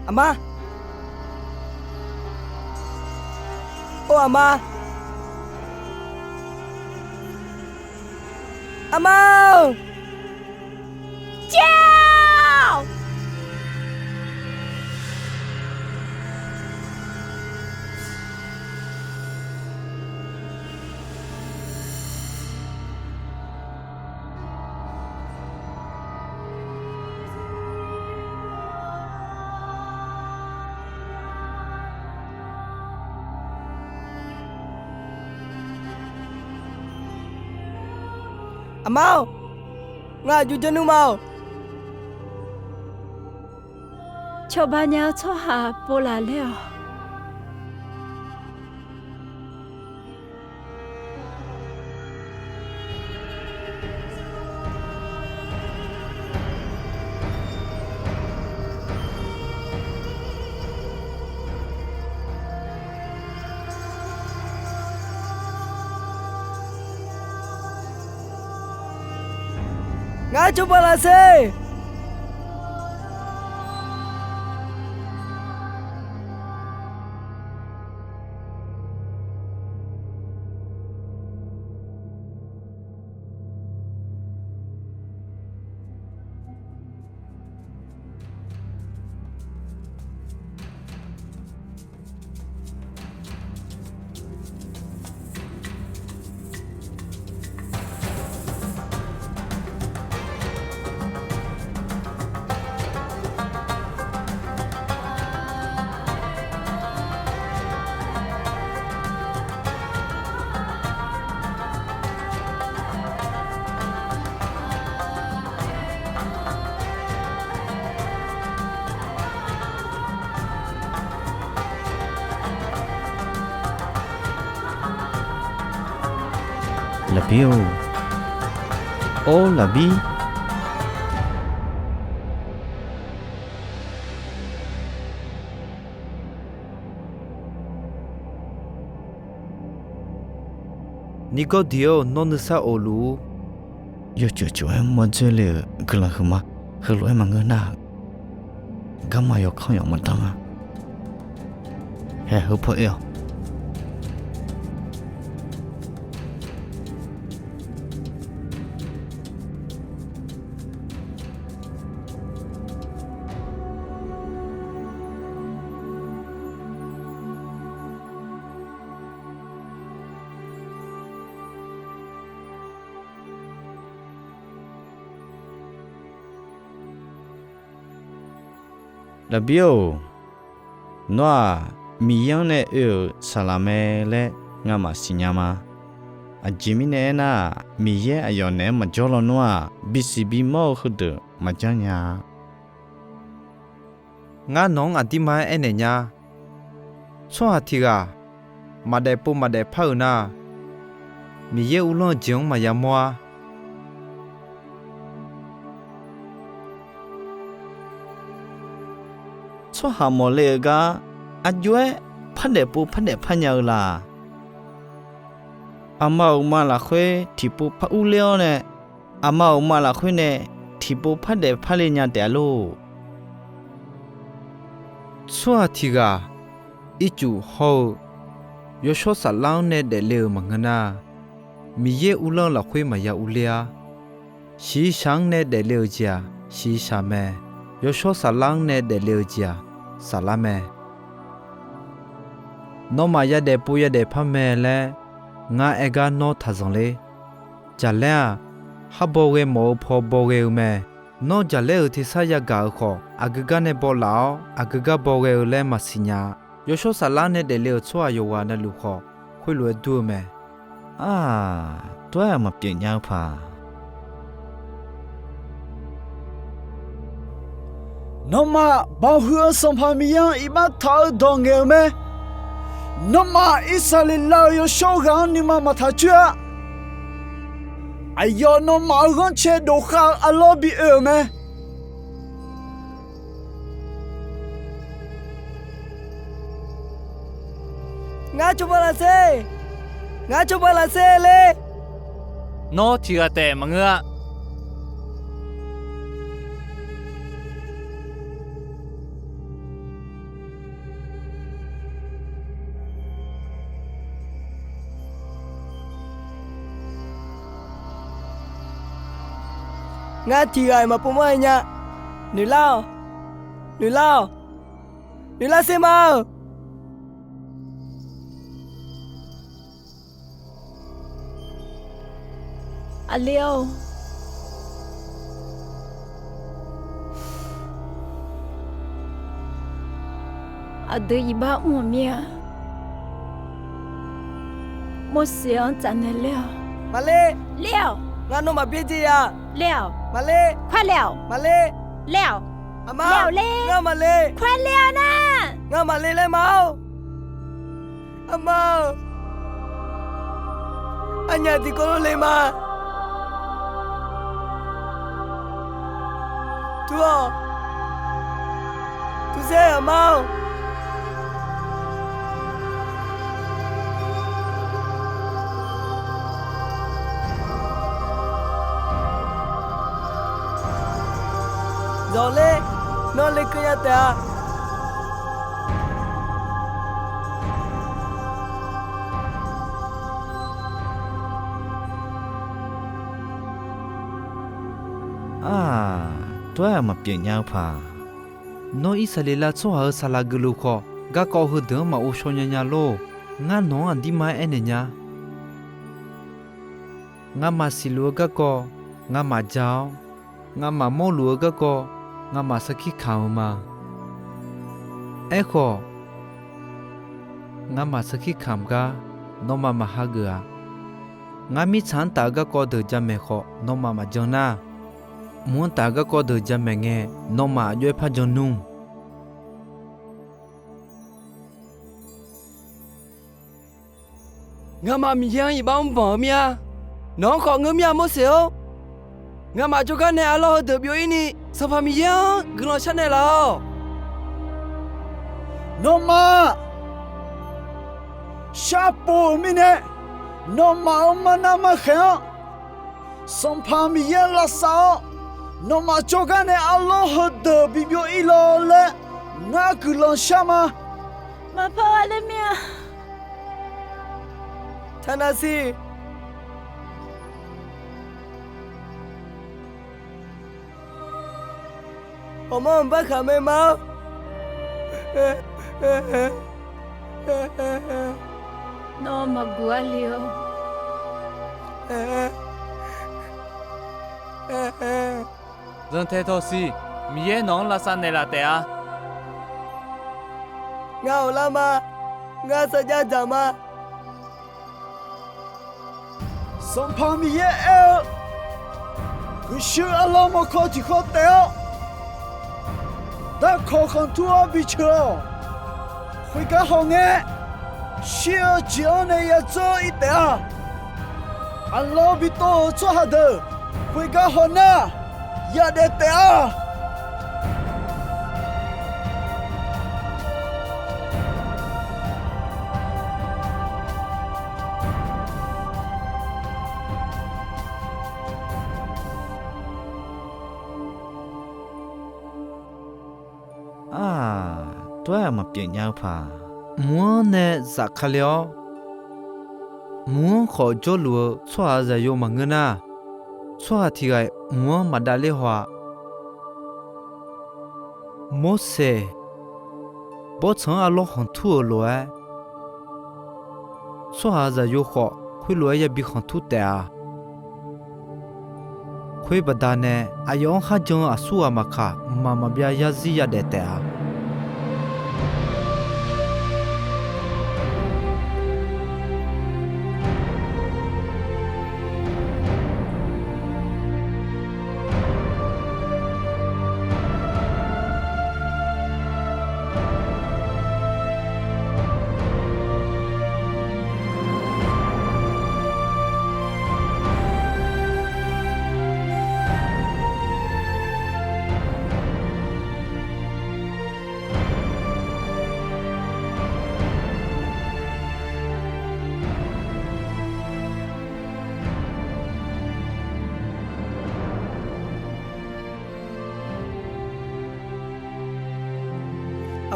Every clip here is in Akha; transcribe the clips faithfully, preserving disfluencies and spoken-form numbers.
Aqma. Or aqma. Aqma-or. Jar-awq. Aqma-or, ngaq aqjox janr nuima-awq. Cawba nya-eu tsawrhaq pov laf ler-awq. Ngar cawba laf sher. Lafbir-or. Or lafbir. Nirgawr diq-awr nawr nuisar of luf-ur. Yawceuq ceuq-aer mawrdzoer le-euq guiqlanq huiqma heulof-aer maqngeur nar-aq, garma yawkanr yawf maqdanr-a. Haeq, heu paw oe-awq. Lafbir-or, nawr-aq, Miqyaer-anr nae oe-euq saqlaq mae laer ngamaf siqnya ma. Aqjeq mirnae aernar-aq, Miqyaer aqyawf naeq-aer maqjawr lawnmr-aq, bisiq bimawr-eu heudeuq maqjanr nya-a. Ngar nawq-anr aqdirma-aer aernaeq nya. Tsawrhaq tiq ghaq maqdaef pov maqdaef par-euq nar, Miqyaer uvlanr-eu jeq-anr maqya mawr-ar. Tsawrhaq mawqle-eu gar aqjox-aer pardaef pov pardaef par nya-eu la? Aqma uqma lafkhoer tiqpov par urler-awr nae, aqma uqma lafkhoer nae tiqpov pardaef parle nya taef-a lor. Tsawrhaq tiq ghaq ircuf hawr-eu yawshawr saflar-anr nae daefle-euq maqngeur nar, Miqyaer uvlanr-eu lafkhoer maqya urler-ar. Shiqshaq-anr nae daefle-euq jeq-aq shiqshaq mae. Yawshawr saflar-anr nae daefle-eu jeq-aq saflar mae. Nawmaf yadaef pov yadaef par mae laer ngar aer gar nawr taq zanqler. Jaqlaer-aq, khar baw ghae mawf-eu paw baw ghae-eu mae. Nawr jaqlaer-euq tersar yagaq-eu khawf, aqgeu gar nae baw laf-awr aqgeu gar baw ghae-eu laer maqsiq nya-a. Yawshawr saflar nae daefle-euq tsawrhaq yawqghaq navluf khawf, khoerlof-aer dur-eu mae. Aq, tov-aer maqpyeuf nya-eu paq. Nawmaf, Baoq huiq-eu Sanqpaq Miqyaer-anr iqbax taq-eu dawq ngaeq-euq mae. Nawmaf, Irsaqleqlav-euq yawshawr ghaq-anr nuima maqtaq coer-a. Aqyawf nawmaf-euq ghanrcae dof khav-eu arlawr bi oe-euq mae. Ngar cawba laf sher. Ngar cawba laf sher ler. Nawr tiq ghaq taef maqngeur-a. Ngar tiq ghaq-iq maqpov manr-aer nya. Noeqlar-awq. Noeqlar-awq. Noeqlar sher ma-eu. Aqli-or, aqdui iqbax mr-euq mir-a. Morseq-anr tsafnaeq ler-awq. Maqler. Ler-awq. Ngar nawmaf byaerdzae ya. Ler-awq. Maqler. Kar ler-awq. Maqler. Ler-awq. Aqma. Ler-awq ler. Ngar maqler. Kar ler-awq nar. Ngar maqler laer ma-awr. Aqma-euq, arnyaf tiqkawv lof le ma. Tur-awq. Tur saer aqma-or. Zawqler, nawr lekeuv nya taef-a. Aq, tov-aer maq pyeuf nya-eu paq. Nawr Irsaqleqlav tsawrhaq-euq saqlaq geufluf khawf, garkawv heudeuq-anr maq ghovshaw nya nya lor. Ngar nawq-anr aqdirma aernaeq nya. Ngamaf siqluf-eu garkawv ngamaf ja-awr, ngamaf mawrluf-eu garkawv ngamaf sarkir kamq-eu ma. Aerkhawf, ngamaf sarkir kamq gar nawmaf maq hageuf-a. Ngar mirtsaq-anr taf-eu garkawv deuq jamaeq khawf nawmaf maqjan nar, mq-anr taf-eu garkawv deuq jamaeq ngae, nawmaf aqjox-aer par jan nmr. Ngamaf Miqyaer-anr iqbax mrbanq-eu mir-a. Nawq-anr khawf ngeur mir-a Morseq-or. Ngamaf jawrgar nae arlawr heudeuq byov-ir ni Sanqpaq Miqyaer-anr guiqlanq sharnaeq laf-awq. Nawmaf sharpov-euq mirnae, nawmaf-euq marnar markhaeq-anr Sanqpaq Miqyaer lavsav-awr, nawmaf jawrgar nae arlawr heudeuq bibyov-ir lawr laer ngar guiqlanq shar ma. Maqpar gha ler mir-a. Taqnavsiq. Ghawqmanrmq barkhaq mae ma-awr. Nawr maqguq arle-awr. Zanqtaeq tawqsiq, Miqyaer nawq-anr lavsav naeqlaf taef-a. Ngar ghoflar ma. Ngar sarjax dzaq ma. Sanqpaq Miqyaer aer-eu, guiqshuir arlawr mawrkawr tiqkhawr taef-awr, darkawq khanqtur-anr bi ceuq-awq. Khoergar hawngae, shir-eu jeq-anr nae yadzawr-ir taef-a. Aqlawr bi tov-euq tsawrhaq deuq, khoergar hawnar, yadaef taef-a. Aq, tov-aer maq pyeuf nya-eu paq. Mq-anr nae zafkale-awr, mq-anr khawf jawrluf-eu tsawrhaq zaqyo maqngeur nar, tsawrhaq tiq ghaq-iq mq-anr maq davler haw-a. Morseq bawrtsanq-anr arlawr khanqtur-euq lof-aer, tsawrhaq zaqyo khawf khoerlof-aer yabi khanqtur taef-a. Khoer baqdanae aqyawf-anr kharjan-eu aqsurghaq maqkaq, mqmaq maqbyav yarzir yadaef taef-a.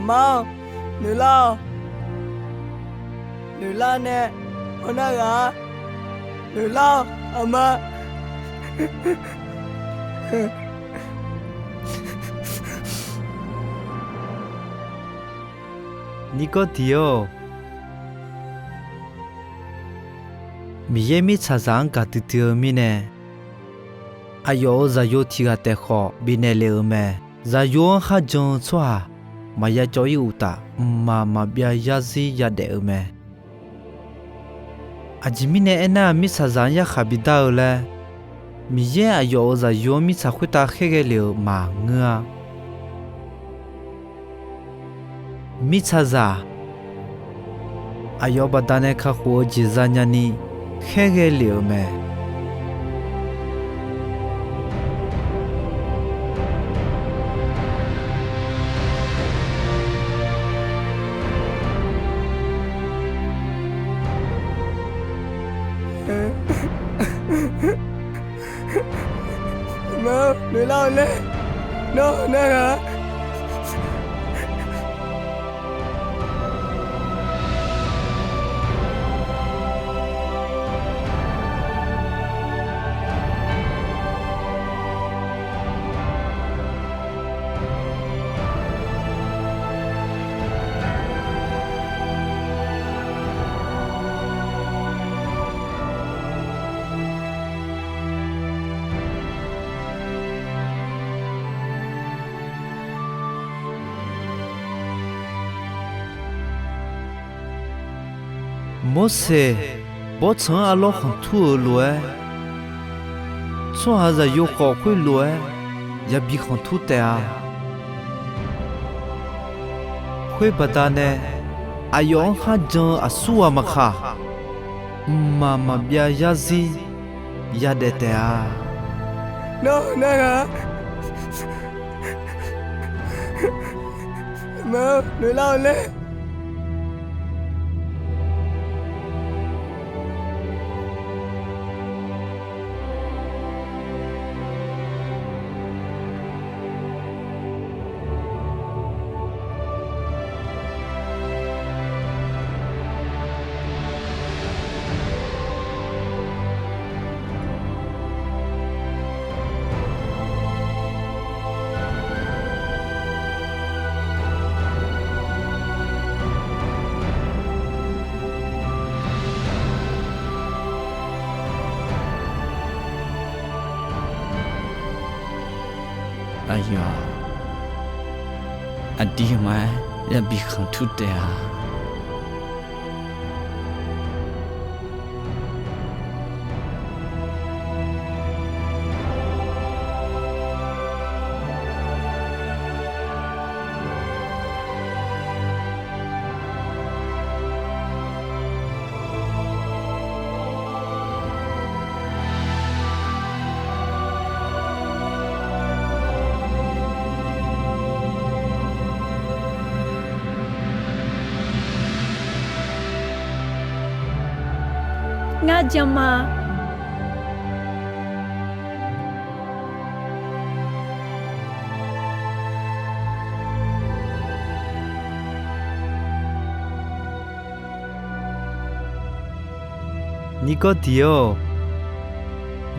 Aqma-awr, noeqlar-awq. Noeqlar nae hawnar ghaq-a. Noeqlar-awq aqma. Nirgawr diq-or, Miqyaer mirtsaqzaq-anr gaqdui dui-eu mirnae, aqyawf-euq zaqyo tiq ghaq taef khawf bifnaeq lef-euq mae. Zaqyo-anr kharjan-eu tsawrhaq maqya cawv-ir uqtaf, mqmaq maqbyav yarzir yadaef-eu mae. Aqjeq mirnae aernar, mirtsaqzaq-anr yarkhaq bidar-eu laer, Miqyaer aqyawf-euq zaqyo-anr mirtsaq khoertav khaerghae lef-euq maqngeur-a. Mirtsaqzaq, aqyawf baqdanae kakhof-eu jeq zanya ni khaerghae lef-euq mae. Aqma-or, noeqlar-awq laer, nawr narhaq-a. Morseq bawrtsanq-anr arlawr khanqtur-euq lof-aer, tsawrhaqzaq yawkhawf khoerlof-aer yabi khanqtur taef-a. Khoer baqdanae aqyawf-anr kharjan-eu aqsurghaq maqkaq, mqmaq maqbyav yarzir yadaef taef-a. Nawr narhaq-a. Aqma-or, noeqlar-awq laer. Aqyawf-aq, aqdirmar-aer yabi khanqtur taef-a. Ngar jan ma. Nirgawr diq-or,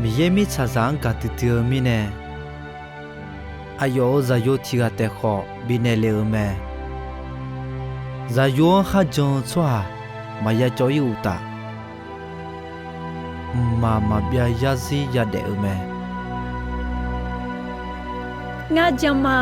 Miqyaer mirtsaqzaq-anr gaqdui dui-eu mirnae, aqyawf-euq zaqyo tiq ghaq taef khawf bifnaeq lef-euq mae. Zaqyo-anr kharjan-eu tsawrhaq maqya cawv-ir uqtaf, mqmaq maqbyav yarzir yadaef-eu mae. Ngar jan ma.